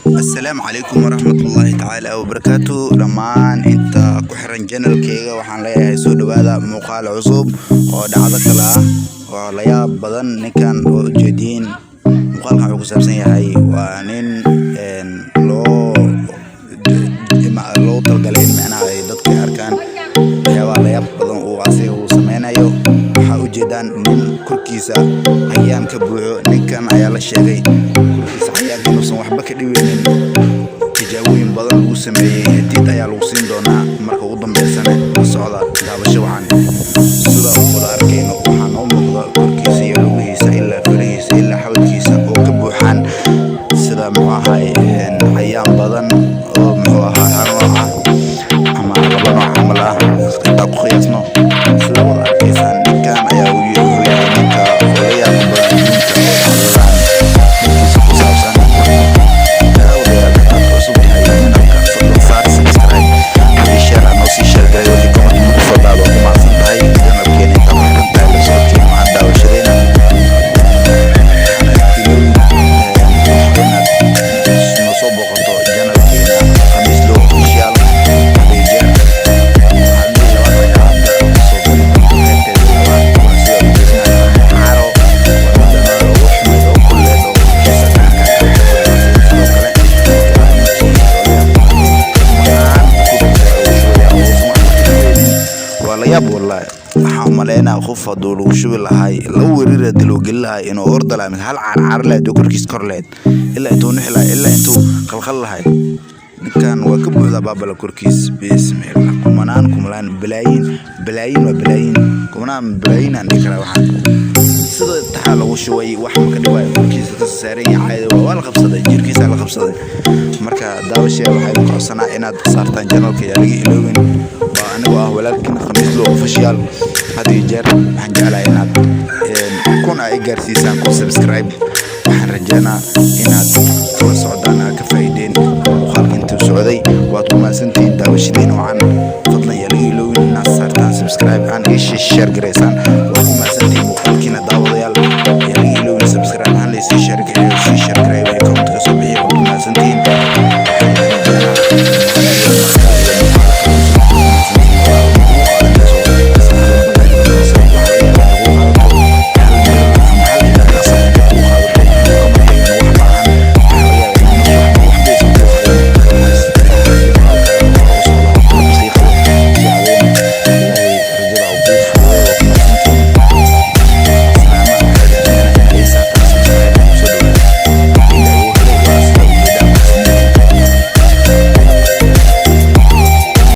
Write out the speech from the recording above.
Asalaamu calaykum waraxmatullaahi tacaala wabarakaatu. Dhammaan inta ku xiran channelkeyga waxaan leeyahay soo dhawaada muuqaal cusub oo dhacdo kale ah oo la yaab badan. Ninkan oo ujeediin, muuqaalkan wuxuu ku saabsan yahay waa nin loo loogu talagalay in macnaha ay dadka arkaan waxyaabaha la yaab badan uu asiga uu sameynayo. Waxaa ujeedaan nin korkiisa cayayaan ka buuxo. Ninkan ayaa la sheegay korkiisa cayayaanka inuusan waxba ka dhibeynin. Tijaabooyin badan lagu sameeyey, hadiid ayaa lagu siin doonaa marka ugu dambeysana. La socda, daawasho wacan. Sida wada arkayno, waxaa noo muuqda korkiisa iyo lugihiisa ilaa farihiisa ilaa xabadkiisa oo ka buuxaan sida muxuu ahaay cayayaan badan oo muxuu ahaa hal nooc ah ama laba nooc camal ah intaan ku qiyaasno. Sida wada arkaysaan, ninkan ayaa wuxuu yahay ninka uga yaabka badan adduunka oo dhacdadan ninkiisa ku saabsan. Daawadayaal, hadaad cusub tahay channelka, fadlan saar subscribe, wixii share ah noo sii share garay, wixii comment nagu soo daado. Ku mahadsan tahay channelkeena intaa ku xiran tahay la socodkeena waxaan daawashadeena. Ilowin inaad noo soo booqato channelkeena Khamiislo Official. Hadii jeer haddii labaad ayaa hadda soo gali doonta, qaybteeda labaad. Waa sida ujeednaa caro, waa midda ugu xumeyd oo kulleed oo korkiisa gacanka ka sidoo kale waa ninkii kumanaan korkiisa ugu shubaya oo uusan waxba ka dhibeynin. Waa la yaab wallaahi. Waxaan umaleynaa qof hadduu lagu shubi lahay laba weerar hadii loo geli lahay inuu orda lahay mise hal carcar lahayd oo korkiisa kor lahayd ilaa intuu nixi lahay ilaa intuu qalqal lahay. Ninkan waa ka buuxdaa baabala korkiis. Bismillah, kumanaan kumanaan, balaayiin balaayiin, waa balaayiin, kumanaan balaayiin aan dhihi karaa. Waxaan sida taxaa lagu shubay wax ma ka dhibaayo, korkiisa ka saaran yahay caadi waa la qabsaday, jirkiisa la qabsaday. Marka daawasheeda waxaa idin codsanaa inaad saartaan channelka, yaa laga iloobin. Waa anigoo ah walaalkiina Khamiislo Official. Had iyo jeer waxaan jeclahay inaad 1000 ay gaarsiisaan, 1000 subscribe. Waxaan rajeynaa inaad kula socdaan, aad ka faa'iideen muuqaalka intuu socday. Waad ku mahadsantihiin daawashadiina wacan. Fadlan yaa laga iloobin inaad saartaan subscribe aan ii share garaysaan.